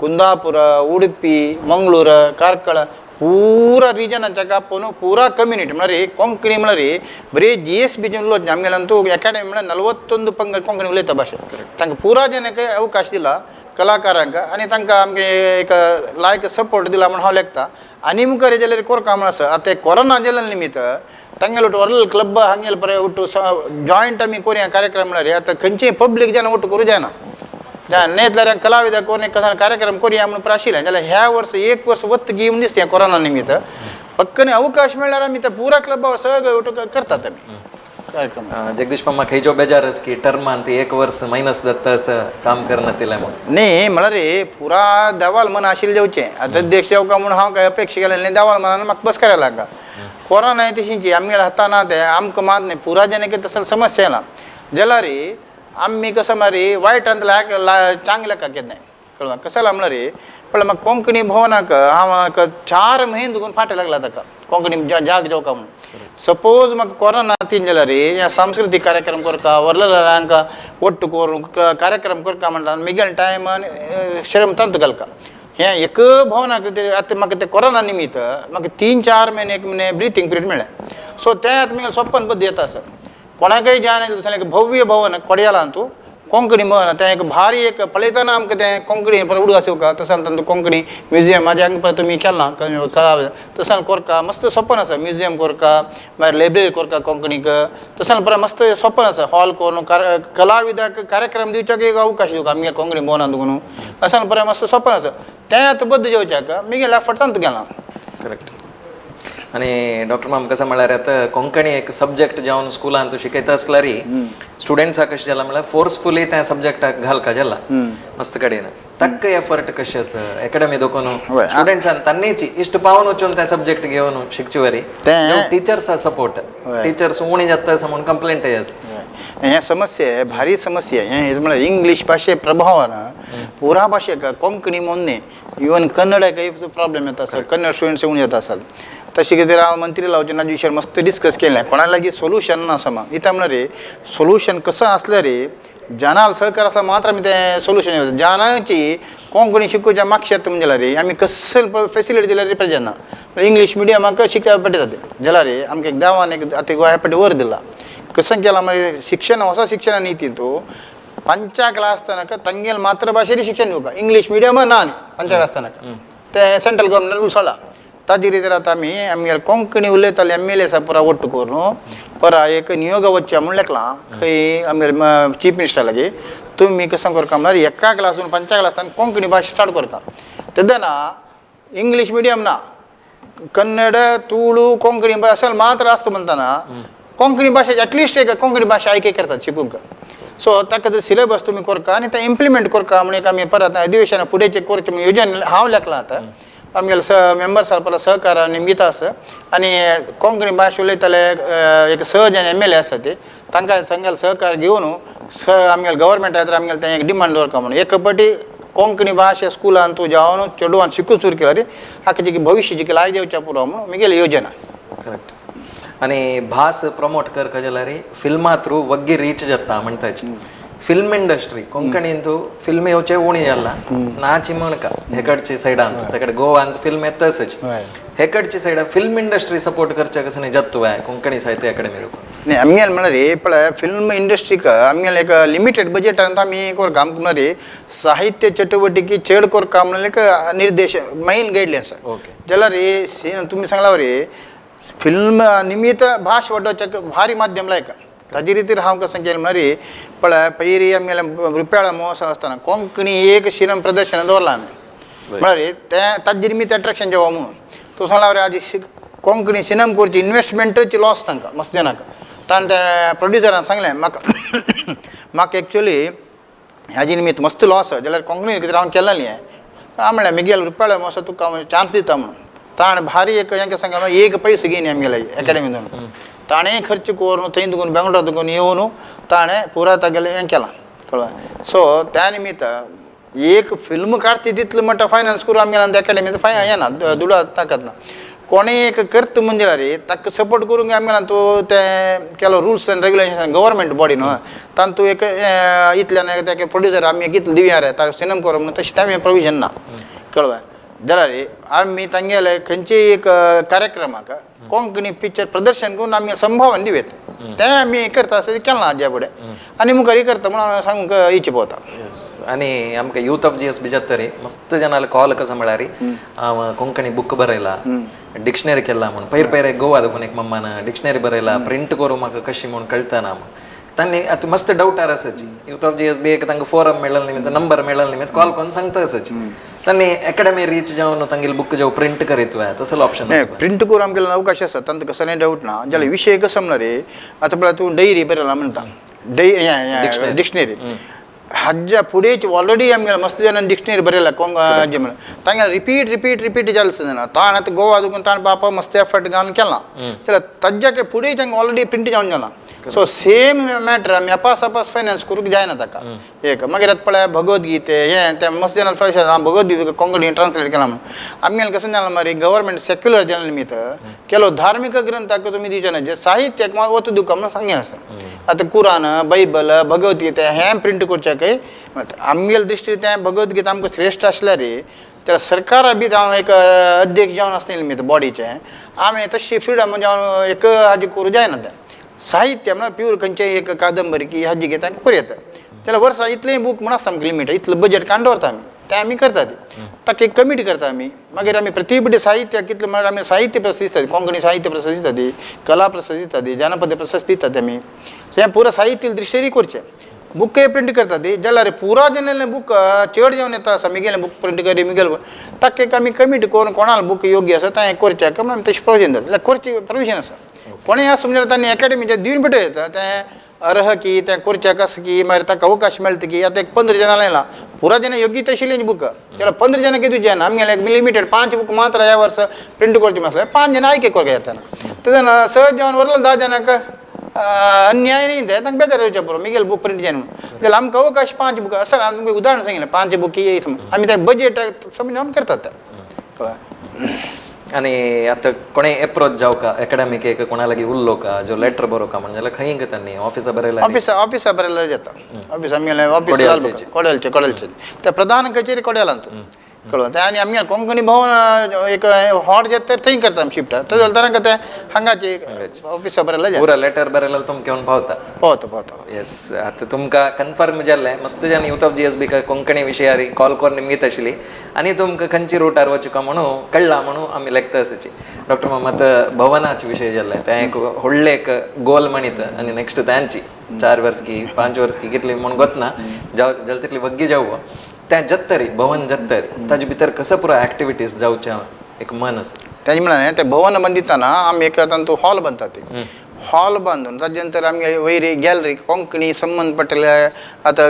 B: कुंदापूर उडुपी मंगळूर कार्कळ पूरा रिजनाच्या आपोवन पूरा कम्युनिटी म्हळ्यार कोंकणी म्हळ्यार बरी जी एस बी उलोवचे आमगेले अंतू अकॅडमी म्हळ्यार 41 पंगड कोंकणी उलयता भाशा तांकां पुरा जनक अवकाश दिला कलाकारांक आनी तांकां आमगे एक लायक सपोर्ट दिला म्हूण हांव लेखता. आनी मुखार जाल्यार कोरका म्हण आसा आतां कोरोना जाल्ल्या निमित्त तांगेले व्हडलो क्लब हांगेले पळय ಒಟ್ಟು ಜಾಯಿಂಟ್ आमी कोरया कार्यक्रम म्हळ्यार आतां खंयचेय पब्लीक जाण ಒಟ್ಟು करूं जायना नेतल्यार कलाविदा कोण कार्यक्रम करूया म्हणून आशिल्लें जाल्यार ह्या वर्स एक वर्स वत गी म्हूण दिसता कोरोना निमित्त पक्कने अवकाश मेळ्ळ्यार आमी त्या पुरा क्लबावर सगळं ಒಟ್ಟು करतात आमी कार्यक्रम.
A: जगदीश मामा खंयचो बेजार आस की टर्मान ती एक वर्स मायनस जाता असं काम करना मग?
B: न्ही म्हळ्यार पुरा देवाल मन आशिल्लें जेवचें आतां अध्यक्ष जावका म्हणून हांव काय अपेक्षा केलें न्ही देवाल मनान म्हाका बस करायला लागला. कोरोना तशींची आमगेल्या हातान ना तें आमकां मात न्ही पुरा जनके तसं समस्या येना जाल्यार आमी कसं मारी वायटांत चांग लेखा केन्नाय कळ्ळें कसं म्हळ्यार पण म्हाका कोंकणी भवनाक हांव 4 म्हयने दुखून फाटी लागला ताका कोंकणी जाग जावका म्हणून. सपोज म्हाका कोरोना तीन जाल्यार ह्या सांस्कृतीक कार्यक्रम करका व्हडल्या हांकां ಒಟ್ಟು करून कार्यक्रम करका म्हणटा मिगेल टायम आनी श्रम तंत घालका हें एक भवनाक आतां म्हाका तें कोरोना निमित्त म्हाका 3-4 म्हयने एक म्हयने ब्रिथींग पिरियड मेळ्ळें. सो तें आतां मिगेल सपन बद्द येता आसा कोणाकय जायना दिसलें एक भव्य भवन कोडयाला तूं कोंकणी भवन तें एक भारी एक पळयतना आमकां तें कोंकणी परत उडगास येवका तशें तांतूं कोंकणी म्युझियम म्हाज्या हांगा पळय तुमी केलां कला तशें कोरका मस्त सपन आसा म्युझियम कोरका मागीर लायब्ररी कोरका कोंकणीक तशें परत मस्त सपन आसा हॉल करून कलाविदाक कार्यक्रम दिवच्याक एक अवकाश दिवका आमगे कोंकणी भवनांत न्हू तशें परत मस्त सपन आसा तें आतां बद्द जेवच्याक मिगेल्या एफर्टान गेलां.
A: करेक्ट. आणि डॉक्टर माम कसं म्हळ्यार आतां कोंकणी एक सब्जेक्ट जावन स्कुलान तूं शिकयता आसल्यार स्टुडंट्साक कशें जाला म्हळ्यार फोर्सफुली त्या सब्जेक्टाक घालका जाला मस्त कडेन तक्क एफर्ट कशें आसा अकॅडमी दोकोन स्टुडंट्सान तांणीच इश्ट पावन वचून त्या सब्जेक्ट घेवन शिकचे वरी टिचर्स सपोर्ट टिचर्स उणी जाता असं म्हणून कंप्लेंट आसा.
B: हें समस्या भारी समस्या हें म्हळ्यार इंग्लीश भाशे प्रभावान पुरा भाशेक कोंकणी म्हणून न्ही इवन कन्नडाकय प्रॉब्लेम येता आसा कन्नड स्टुडंट्स येवन येता आसात. तशें कितें हांव मंत्री लावचे विशयार मस्त डिस्कस केलें कोणा लागीं सोल्युशन ना समा इता म्हळ्यार सोल्युशन कसं आसल्यार जनाल सहकार आसल्यार मात्र आमी तें सोल्युशन जनाची कोंकणी शिकोवच्या मागशेत म्हणजे जाल्यार आमी कसले फेसिलिटी दिल्यार पाहिजे ना इंग्लीश मिडियमाक शिकपा पडटा जाल्यार आमकां एक देवान एक आतां गोंया पटी वर दिला कसं केलां मागीर शिक्षण ಹೊಸ ಶಿಕ್ಷಣ ನೀತಿ ಪಂಚ ಕ್ಲಾಸ್ ತನಕ ತಂಗೇಲ್ ಮಾತೃಭಾಷೆಯಲ್ಲಿ ಶಿಕ್ಷಣ दिवका इंग्लीश मिडियम ना न्ही पंच क्लास तनक ते सेंट्रल गव्हर्मेंट रूल्स आला ताजे रितीर आतां आमी आमगेले कोंकणी उलयताले एम एल ए पुरा ಒಟ್ಟು करून परा एक नियोगा वचया म्हूण लेखलां खंय आमगेले चीफ मिनिस्टर लागीं तुमी कसं करका म्हळ्यार एका क्लासून पंचा क्लासान कोंकणी भाशा स्टार्ट करका तेन्ना इंग्लीश मिडियम ना कन्नड तुळू कोंकणी असेल मात्र आसता म्हणटाना कोंकणी भाशा एटलिस्ट एक कोंकणी भाशा आयके करतात शिकूंक. सो ताका ते सिलेबस तुमी करका आनी ते इम्प्लिमेंट करका म्हण एक आमी परत अधिवेशना फुडें करचें म्हण योजन हांव लेखलां आतां आमगेले स मेंबर्सां परत सहकार निमगिता आसा आनी कोंकणी भाशा उलयताले एक 6 जण एम एल ए आसा ते तांकां सांगेले सहकार घेवन आमगेले गव्हर्मेंटा आमगेले तें एक डिमांड दवरका म्हणून एक पटी कोंकणी भाशा स्कुलान तूं जावन चेडवान शिकून सुरू केल्यार हाका जी भविश्य जी लाय जावच्या पुरो म्हणून मिगेली योजना.
A: करेक्ट. आनी भास प्रमोट करका जाल्यार फिल्मा थ्रू वग्गी रीच जाता म्हणटाची. फिल्म इंडस्ट्री कोंकणींतू फिल्म येवचे उणी जाला नाची म्हणका हेकडची सायडान तेकडे गोवान फिल्म येतच हेकडची सायडा फिल्म इंडस्ट्री सपोर्ट करच्या कसं नाही जातो कोंकणी साहित्य अकादमी
B: नाही आमगेले म्हणल्यार पळय फिल्म इंडस्ट्रीक आमगेले एक लिमिटेड बजेटान आमी कोर काम म्हणल्यार साहित्य चटुवटिके चड कोर काम म्हणल्यार एक निर्देश मेन गायडलायन्स.
A: ओके.
B: जाल्यार सीन तुमी सांगला वरी फिल्म निमित्त भाश वाडोवच्या भारी माध्यम लायक ताजे रितीर हांव कसं केलें म्हणल्यार पळय पयरी आमगेले रुपयाळा महोत्सव आसतना कोंकणी एक शिरम प्रदर्शन दवरलां आमी म्हळ्यार तें ताजे निमित्त एट्रेक्शन जेवो म्हणून. तूं सांगला वरी आज कोंकणी सिनेम करची इन्वेस्टमेंटच लॉस तांकां मस्त जाणांक. ताणें त्या प्रोड्युसरान सांगलें म्हाका म्हाका एक्चुअली ह्याजे निमित्त मस्त लॉस जाल्यार कोंकणी कितें हांव केलें न्ही हांव म्हणलें मिगेल रुपयाळा महोत्सव तुका हांव चान्स दिता म्हणून. ताणें भारी एक हेंका सांगलें एक पयसो घेयनी आमगेले एकाडेमींतून ताणें खर्च करून थंय तुकून बेंगलोर तुकून येवन ताणें पुरा तागेलें हें केलां कळ्ळें. सो त्या निमित्त एक फिल्म काडटी तितलें म्हणटा फायनान्स करून आमगेल्या एकाडेमींत फाय येना दुडा ताकत ना. कोणें एक करता म्हणजे रे ताका सपोर्ट करूंक आमगेल्या तूं तें केलो rules and regulation government body न्हू तातूंत एक इतल्यान ताका प्रोड्युसर आमी कितले दिवया रे ताका सिनेम करूंक म्हणून तशें तें प्रोविजन ना कळ्ळें. जाल्यार आमी तांगेले खंयचेय एक कार्यक्रमाक कोंकणी पिक्चर प्रदर्शन करून आमी संभावन दिवयत तें आमी करता आसतना केलां हाज्या फुडें आनी मुखारय करता म्हणून हांवें सांगूंक इच्छा पळोवता.
A: आनी आमकां यूथ ऑफ जीएस बी जाता रे मस्त जनाले कॉल कसं म्हळ्यार हांव कोंकणी बूक बरयला डिक्शनरी केला म्हणून पयर पयर गोवा देखून एक मम्मान डिक्शनरी बरयला प्रिंट करूं म्हाका कशी म्हणून कळतना तांणी आतां मस्त डावट आसाची. यूथ ऑफ जीएस बी एक तांकां फोरम मेळ्ळें निमित्त नंबर मेळ्ळें निमित्त कॉल करून सांगता आसाची. तांणी एकाडेमी रीच जावन तांगेले बूक जेव प्रिंट करीत तसलो ऑप्शन
B: प्रिंट करून आमगेलो अवकाश आसा तांकां कसलें डावट ना. जाल्यार विशय कसो म्हणल्यार आतां पळय तूं डायरी बरयला म्हणटा डायरी डिक्शनरी हाज्या फुडें ऑलरेडी आमगेले मस्त जाणांनी डिक्शनरी बरयला कोंग म्हणून तांगेले रिपीट रिपीट रिपीट जालें जाणा ताण आतां गोवा दुखून ताण बापा मस्त एफर्ट घालून केलां जाल्यार ताज्या फुडें तांकां ऑलरेडी प्रिंट जावन जाला. सो सेम मॅटर आमी अपास अपास फायनान्स करूंक जायना ताका एक. मागीर आतां पळय भगवद्गीते हें तें मस्त जाणां फ्रेश आसा भगवद्गीता कोंकणी ट्रान्सलेट केलां म्हणून आमगेलें कसं जालां मरे गव्हर्मेंट सेक्युलर जालें निमित्त केलो धार्मीक ग्रंथाक तुमी दिवचे ना जे साहित्याक मागीर वता दिवका म्हणून सांगें आसा. आतां कुरान बायबल भगवद्गीता हें प्रिंट करच्याक आमगेले दृश्टी तें भगवद्गीता आमकां श्रेश्ठ आसल्यार जाल्यार सरकारा बी हांव एक अध्यक्ष जावन आसता निमित्त बॉडीचें आमी तशी फ्रिडम जावन एक हाजें करूं जायना तें साहित्य म्हळ्यार प्यूर खंयचेय एक कादंबरी की हाजी घेता करूं येता. जाल्यार वर्सा इतलें बूक म्हूण आसता आमकां लिमीट इतलें बजेट काडून दवरता आमी तें आमी करता ती ताका एक कमिटी करता आमी. मागीर आमी प्रतिपटी साहित्य कितलें म्हळ्यार आमी साहित्य प्रशस्ती दितात कोंकणी साहित्य प्रशस्ती दितात कला प्रशस्ती दितात जानपद प्रशस्ती दितात आमी. सो हें पुरा साहित्य दृश्टीन करचें बुकय प्रिंट करता ती जाल्यार पुरा जाणांले बूक चड जावन येता आसा मिगेले बूक प्रिंट करी मिगेले ताका एक आमी कमिटी करून कोणाले बूक योग्य आसा तें करचें म्हूण आमी तशें प्रोविजन जाता जाल्यार करचें प्रोविजन आसा. कोणूय आसा म्हणजे तांणी एकाडेमीचे दिवन भेटो येता तें अर्ह की तें करच्याक आसा की मागीर ताका अवकाश मेळटा की आतां एक 15 जाणां लायला पुरा जाणां योग्य आशिल्लें बूक जाल्यार 15 जाणां कितें जायना आमगेले एक लिमिटेड 5 बूक मात्र ह्या वर्सा प्रिंट करचें आसल्यार 5 जाणां आयके करया येतना तेन्ना 6 जावन उरले 10 जाणांक अन्याय न्ही तें तांकां बेजार येवचें पुरो मिगेले बूक प्रिंट जायना म्हणून. जाल्यार आमकां अवकाश 5 बूक आसा आमकां उदाहरण सांगिल्लें 5 बूक आमी तें बजेट समजावन करतात तें कळ्ळें.
A: आनी आतां कोणें एप्रोच जावका एकाडेमीक एक कोणा लागीं उल्लो का जो लेटर बरोवका म्हण जाल्यार खंय तांणी ऑफिसा बरयला
B: ऑफिसा बरयल्यार जाता ऑफिस आमगेलें ऑफिस कोडलचें कोडलचें त्या प्रधान कचेरी कोडयालांत कळ्ळें. तें आनी आमगेलें कोंकणी भवन एक हॉट जाता थंय करता आमी शिफ्ट थंय जाल्यार तांकां तें हांगाचे ऑफिसा बरयल्यार
A: पुरा लेटर बरयल्यार तुमकां येवन पावता
B: पावता पावता.
A: येस आतां तुमकां कन्फर्म जाल्लें मस्त जाण youth of GS B Konkani विशयार कॉल करून निमित्त आशिल्ली आनी तुमकां खंयची रुटार वचूका म्हणून कळ्ळा म्हणून आमी लेखता आसाची. डॉक्टर मामा आतां भवनाचे विशय जाल्लें तें एक व्हडलें एक गोल म्हणीत आनी नेक्स्ट तांची 4 वर्स की 5 वर्स की कितली म्हूण गोतना जाल्यार तितली वग्गी जावं तें जत्तरी भवन जत्तरी ताजे भितर कसं पुरो एक्टिविटीज जावचें एक मन आसा.
B: तेजें म्हणलें तें भवन बांदितना आमी एक तांतूं हॉल बांदतात ते हॉल बांदून ताजे नंतर आमगे वयर गॅलरी कोंकणी संबंद पडटले आतां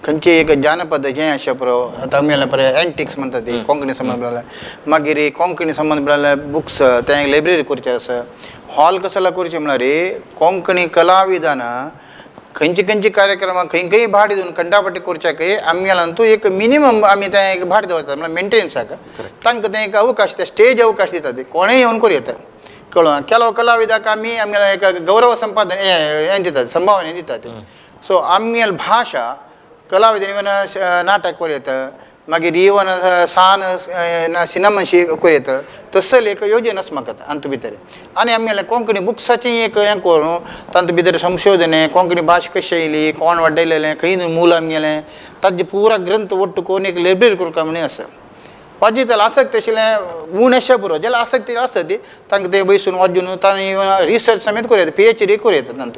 B: खंयची एक जानपद हें आसा पुरो आतां आमगेलें पळय एंटिक्स म्हणटा ती कोंकणी संबंद पडलें मागीर कोंकणी संबंद पडलें बुक्स तें लायब्ररी करचें आसा. हॉल कसो करचें म्हणल्यार कोंकणी कलाविधान खंयची खंयची कार्यक्रमां खंय खंय भाड दिवन कंडापटी करच्याक आमगेल्यांतू एक मिनिमम आमी तें एक भाड दवरतात म्हळ्यार मेंटेनन्साक तांकां तें एक अवकाश ते स्टेज अवकाश दितात कोणेय येवन करूं येता कळून ಕೆಲವು कलाविदाक आमी आमगेले एक गौरव संपादन हें दितात संभावना दितात. सो आमगेली भाशा कलाविद इवन नाटक करूं येता मागीर इवन सान सिनेमा करूं येता तसले एक योजन आसा म्हाका तातूंत भितर. आनी आमगेले कोंकणी बुक्साचें एक हें करून तातूंत भितर संशोधन कोंकणी भाशा कशी येयली कोण वाडयलेलें खंय मूल आमगेलें ताजे पुरा ग्रंथ ಒಟ್ಟು करून एक लायब्ररी करता म्हणी आसा. वाजयताले आसक्त आशिल्लें उणें पुरो जाल्यार आसक्ती आसता ती तांकां ते बसून वाजून तांणी रिसर्च समेत करूं येता PhD करूं येता तातूंत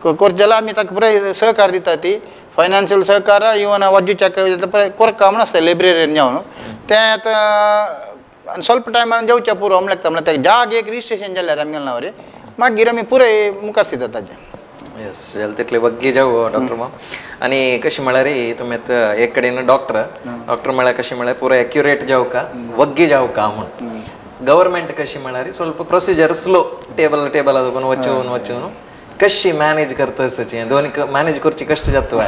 B: करता जाल्यार आमी ताका पुराय सहकार दिता ती फायनान्शियल सहकार इवन वाजूच्याक कोरका म्हूण आसता लायब्ररीन जावन तें आतां ಸ್ವಲ್ಪ टायमान जेवच्या पुरो म्हळ्यार म्हळ्यार ते जाग एक रिजिस्ट्रेशन जाल्यार आमगेल्या नांवार मागीर आमी पुराय मुखार सरता ताजें.
A: येस जाल्यार तितले वग्गी जावं डॉक्टर माम. आनी कशें म्हळ्यार तुमी आतां एक कडेन डॉक्टर डॉक्टर म्हळ्यार कशें म्हळ्यार पुरो एक्युरेट जावका वग्गी जावका म्हूण. गव्हर्मेंट कशी म्हळ्यार ಸ್ವಲ್ಪ ಪ್ರೊಸೀಜರ್ ಸ್ಲೋ ಟೇಬಲ್ ಟೇಬल ಅದಕ್ಕೆ वचून वचून कशी मॅनेज करता दोन मॅनेज करची कष्ट जाता.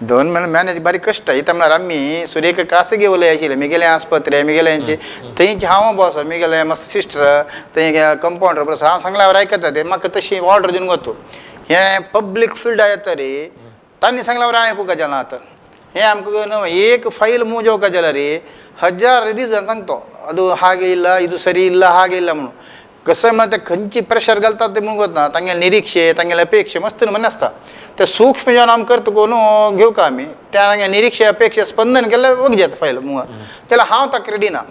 B: दोन म्हळ्यार मॅनेज बारीक कश्ट इतां म्हळ्यार आमी सुरेख खासगी वलय आशिल्ले मिगेले आस्पत्रे मिगेल्यांची थंयची हांव बॉस मिगेले मस्त सिस्टर थंय कंपाउंडर बस हांव सांगल्यार आयकता ते म्हाका तशी ऑर्डर दिवन वतो. हें पब्लीक फिल्ड येता रे तांणी सांगल्यार आयकूंक जालां आतां हें आमकां न्हू एक ಫೈಲ್ ಮೂವ್ ಜೋಕ ರಿ हजार रिजन सांगतो ಅದು ಹಾಗೆ ಇಲ್ಲ ಇದು ಸರಿ ಇಲ್ಲ ಹಾಗೆ ಇಲ್ಲ म्हणून. कसं म्हळ्यार ते खंयची प्रेशर घालतात ते म्हणून ना तांगेले निरीक्षे तांगेले अपेक्षे मस्त म्हण आसता ते सूक्ष्म जेवन आमी करता करून घेवका आमी त्या तांगे निरीक्षे अपेक्षे स्पंदन केल्यार वग जाता फायल मुखार जाल्यार हांव ताका रेडी ना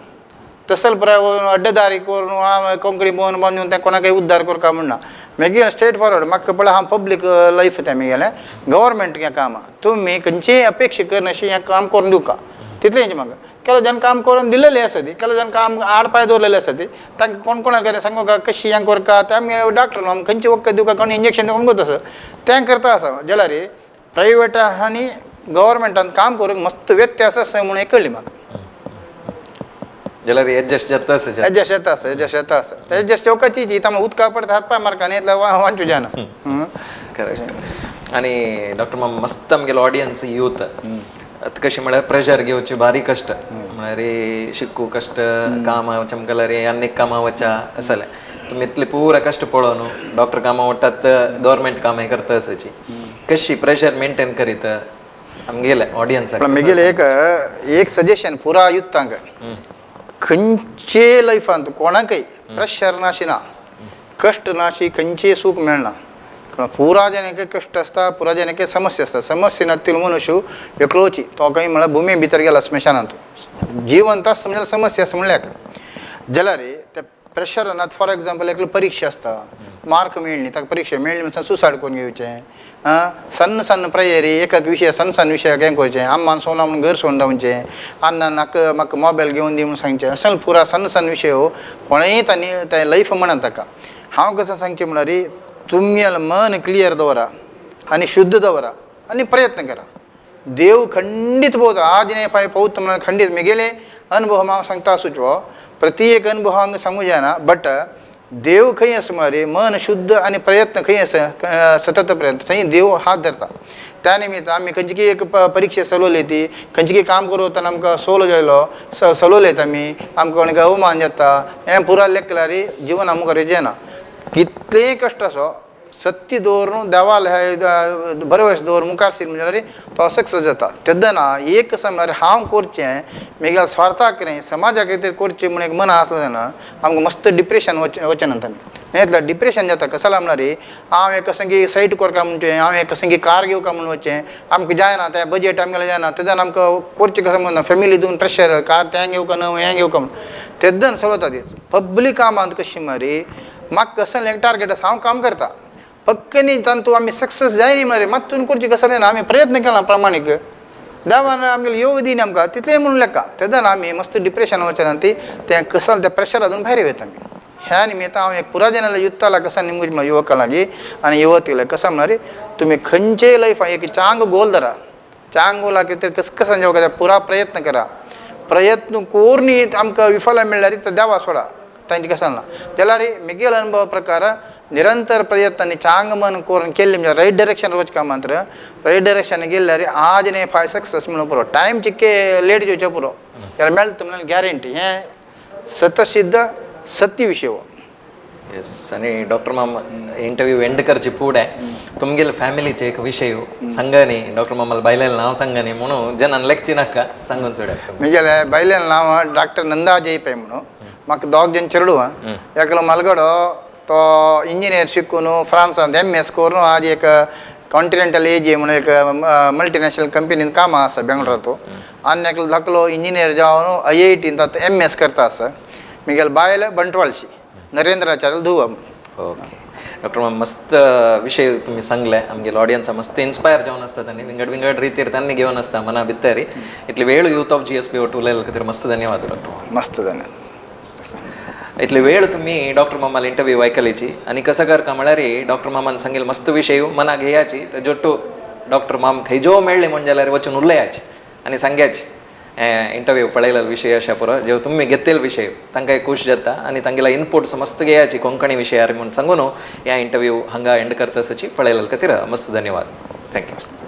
B: तसल पुराय अड्डेदारी करून हांव कोंकणी बोन बांदून तें कोणाकय उद्धार करका म्हण ना. मागीर स्ट्रेट फॉरवर्ड म्हाका पळय हांव पब्लीक लायफ तें मागेलें गव्हर्मेंट हें काम तुमी खंयचीय अपेक्षा करनाशी हें काम करून दिवका तितलेंच म्हाका. ಕೆಲವು ಜನ काम करून दिलेले आसा ती ಕೆಲವು जन काम आड पांय दवरलेले आसा ती तांकां कोण कोणाक सांगू का कशी हें करका ते आमगे डॉक्टर न्हू आमकां खंयची वखद दिवका कोण इंजेक्शन दिवंक गोत आसा तें करता आसा जाल्यार प्रायवेट आनी गव्हर्मेंटान काम करूंक मस्त व्यत्यास आसा म्हणून कळ्ळी म्हाका.
A: जाल्यार एडजस्ट जाता आसा.
B: एडजस्ट येता आसा एडजस्ट येता आसा एडजस्ट येवकाची जी आतां उदका पडटा हात पांय मारका न्ही इतलें वांचू जायना.
A: करेक्ट. आनी डॉक्टर माम मस्त आमगेलो ऑडियन्स यूथ आतां कशें म्हळ्यार प्रेशर घेवची भारी कश्ट म्हळ्यार शिकू कश्ट कामां चमकल्यार आनीक कामां वचा अशें तुमी इतले पुरा कश्ट पळोवन न्हू डॉक्टर कामां वतात गव्हर्मेंट कामां करता आसाची कशी प्रेशर मेंटेन करीत आमगेले ऑडियन्साक.
B: म्हगेलें एक एक सजेशन पुरा युथांक खंयचे लायफांत कोणाकय प्रेशर नाशिना कश्ट नाशी खंयचेय सूख मेळना. पुरा जनक कश्ट आसता पुरा जनक समस्या आसता समस्या नातील मनुष्य एकलोची तो खंय म्हळ्यार भुमी भितर गेला स्मशानांत जिवंत आसा म्हणजे समस्या आसा म्हणल्यार जाल्यार त्या प्रेशरान आतां फॉर एग्जाम्पल एकलो परीक्षा आसता मार्क मेळ्ळी ताका परीक्षा मेळ्ळी म्हणून सुसायड करून घेवचें सन्न सन्न प्रेयरी एक एक विशय सन्न सन्न विशयाक हें करचें अम्मान सोडना म्हणून घर सोडून जावचें अण्णान म्हाका म्हाका मोबायल घेवन दी म्हणून सांगचें असो पुरा सन्न सन्न विशय हो कोणेय तांणी तें लायफ म्हणत ताका. हांव कसो सांगचें म्हळ्यार तुमगेलें मन क्लियर दवरा आनी शुद्ध दवरा आनी प्रयत्न करा देव खंडीत पळोवता आज न्ही फाय पळोवता म्हळ्यार खंडीत म्हगेले अनुभव हांव सांगता आसूचो प्रति एक अनुभव हांगा सांगू जायना बट देव खंय आसा म्हळ्यार मन शुद्ध आनी प्रयत्न खंय आसा सतत प्रयत्न थंय देव हात धरता. त्या निमित्त आमी खंयची एक परिक्षा सलोवली ती खंयची काम करूं वतना आमकां सोलो जायलो सलोवलेत आमी आमकां कोणाक अवमान जाता हें पुरा लेखल्यार जिवना मुखार येना. कितलेंय कश्ट आसो सत्य दवरून देवाल भरवंस दवर मुखार सर जाल्यार तो सक्सेस जाता. तेन्ना एक कशें म्हळ्यार हांव करचें म्हगेल्या स्वार्थाक न्ही समाजा खातीर करचें म्हूण एक मना आसलें तेन्ना आमकां मस्त डिप्रेशन वचनात आमी न्ही डिप्रेशन जाता कशें म्हळ्यार हांव एक संगी सैट करका म्हणचें हांव एक संगी कार घेवका म्हूण वचचें आमकां जायना तें बजट आमगेलें जायना तेन्ना आमकां करचें कशें म्हणना फॅमिली दोन प्रेशर कार तें घेवका न्हू हें घेवका म्हूण तेन्ना चलता ती पब्लीक कामांत कशी मरे म्हाका कसलें एक टार्गेट आसा हांव काम करता पक्क न्ही तातूंत आमी सक्सेस जायनी मरे मातून करची कसलें ना आमी प्रयत्न केला प्रामाणीक देवान आमगेले योग दिनी आमकां तितलें म्हणून लेखा तेन्ना आमी मस्त डिप्रेशन वचना ती तें कसलें त्या प्रेशरातून भायर वयता आमी. ह्या निमित्त हांव एक पुरा जनाला युथाला कसो निमगूज म्हणल्यार युवकां लागीं आनी युवतीला कसो म्हळ्यार तुमी खंयचेय लायफान एक चांग गोल धरा चांग गोला कितें कस कसां जेवका पुरा प्रयत्न करा प्रयत्न करून आमकां विफल मेळ्ळ्यार तो देवा सोडा तांचे कसो ना जाल्यार म्हगेले अनुभव प्रकार निरंतर प्रयत्न आनी चांग मन करून केल्ले म्हणजे रायट डायरेक्शन वचका मात्र रायट डायरेक्शन गेल्यार आज न्ही फाय सक्सेस म्हणून पुरो, टायम चिक्के लेट येवचे पुरो जाल्यार मेळटा म्हणल्यार गॅरंटी. हें सतसिद्ध सत्य विशय हो.
A: येस. आनी डॉक्टर माम इंटरव्यू एंड करची फुडें तुमगेले फॅमिलीचे एक विशय सांगानी, डॉक्टर मामाला बायलेलें नांव सांगानी म्हणून जनान लेखची नाका, सांगून सोड्यात.
B: म्हगेले बायलें नांव डॉक्टर नंदा जय पै म्हणून. म्हाका दोग जण चेडूं, एकलो मालगडो तो इंजिनियर शिकून फ्रांसांत एम एस करून आज एक कॉन्टिनेंटल एजी म्हणून एक मल्टिनॅशनल कंपनीन कामां आसा बेंगळुरांत. आनी एकलो धाकलो इंजिनियर जावन आय आय टीन एम एस करता आसा. म्हगेले बायल बंटवाळशी नरेंद्राचार्य धुव.
A: ओके डॉक्टर माम, मस्त विशय तुम्ही सांगले. आमगेले ऑडियन्सा मस्त इन्स्पायर जावन आसता तांणी, विंगड विंगड रितीर तांणी घेवन आसता मना भितर. इतली वेळ यूथ ऑफ जीएसबी ಒಟ್ಟು उलयले खातीर मस्त धन्यवाद डॉक्टर माम.
B: मस्त धन्यवाद.
A: इतले वेळ तुम्ही डॉक्टर मामाला इंटरव्यू ऐकलीची आणि कसं कर का म्हळ्यार डॉक्टर मामान सांगेल मस्त विशय मना घेयाची, तर जोट्टू डॉक्टर माम खंयजो मेळ्ळे म्हण जाल्यार वचून उलयाची आनी सांग्याची इंटरव्यू पळयलेलो विशय अशा पुरो जे तुम्ही घेतलेलो विशय तांकां खुश जाता आनी तांगेला इनपुट्स मस्त घेयाची कोंकणी विशयार म्हूण सांगून ह्या इंटरव्यू हांगा एंड करता. पळयलेलो खातीर मस्त धन्यवाद. Thank you.